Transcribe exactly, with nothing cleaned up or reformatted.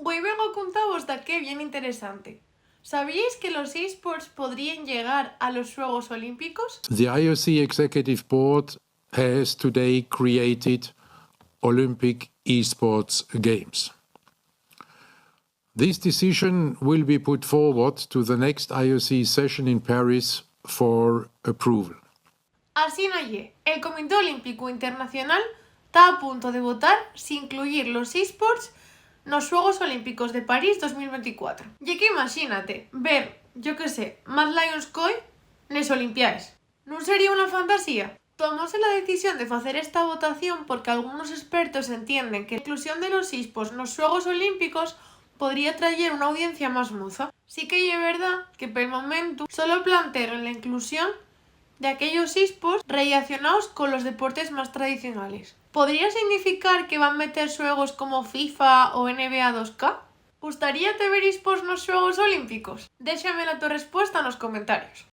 Güei vengo a contavos daqué bien interesante. ¿Sabíais que los esports podríen llegar a los Xuegos Olímpicos? The I O C Executive Board has today created Olympic Esports Games. This decision will be put forward to the next I O C session in Paris for approval. Asina ye, el Comité Olímpico Internacional ta a punto de votar si incluyir los esports nos Xuegos Olímpicos de París dos mil venticuatro. Ye que imaxínate ver, yo que sé, Mad Lions Koi nes Olimpiaes. ¿Nun sería una fantasía? Tomóse la decisión de facer esta votación porque algunos espertos entienden que la inclusión de los esports nos Xuegos Olímpicos podría trayer una audiencia más moza. Sí que ye verdá que pel momentu solo planteguen la inclusión de aquellos esports rellacionaos colos deportes más tradicionales. ¿Podría significar que van meter xuegos como FIFA o N B A dos K? ¿Gustaríate ver esports nos Xuegos Olímpicos? Déxame la to respuesta nos comentarios.